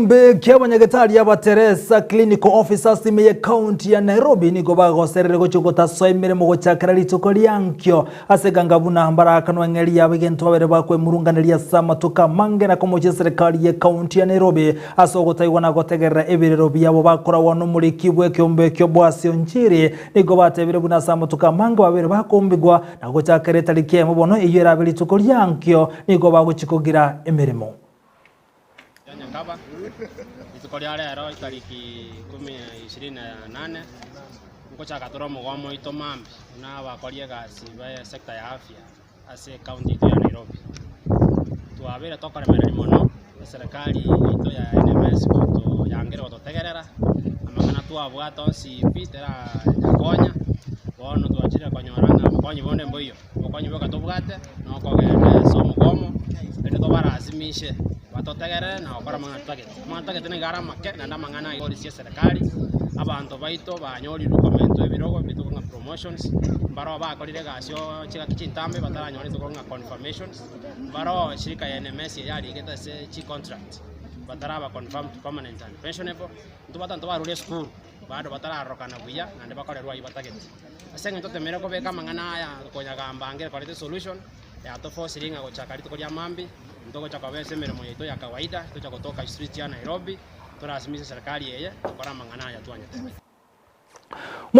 Ekeombe ki'abanyagetari aba Teresa Clinical Officers ime ye county ya Nairobi nigo bagoserire gochia gotasoa emeremo gochakera rituko ria nkio ase eganga buna mbarakanwe eng'eri yabo egento babere bakwemurunganeria ase amatuko amange na komochia eserekari ye county ya Nairobi ase ogotaigwa na gotegerera ebirero biabo bakoragwa nomoriki bw'ekeombe ekio Boasi Onchiri nigo batebire buna ase amatuko amange babere bakombigwa na gochakera etariki eyemo bono eyio erabe rituko ria nkio nigo bagochia kogira emeremo. Nyakaba, rituko ria rero etariki ikomi na ishirini na nane, nkochaka tore omogomo oito mambia buna abakori egasi ba esector ya afya ase ecounty yaito ya Nairobi. Twabeire tokoremereria mono eserekari yaito ya NMS gotoyangera gototegerera, amang'ana twabwate onsi pi terayakonya, bono twachire konyora ng'a obokonyi bonde mboiyo. Obokonyi boka tobwate nokogenda ase omogomo, erinde tobarasimishe batotegerere na gokora amang'ana totagete. Amang'ana totagete nigo are amake naende amang'ana aya orisia eserekari, abanto baito banyorirwe komentwa ebirogo bituko ng'a promotions, mbaroo bakorire egasi oo chingaki chintambe bataranyora rituko ng'a confirmations, mbaroo eshirika ya NMS eye yarigete ase chicontract bataraba confirmed permanent and pensionable, intwe batanto barure esukuru. bado batararorokana buya naende bakorerwe ayio batagete. Ase eng'encho totemeire kobeka amang'ana aya konyagamba angere koreta esolution, yatofosirie ng'a gochaka rituko ria mambia, ntogocha koba ase emeremo yaito ya kawaida, tocha gotoka chistreet chia Nairobi, torasimise eserekari eye, tokore amang'ana aya twanyete.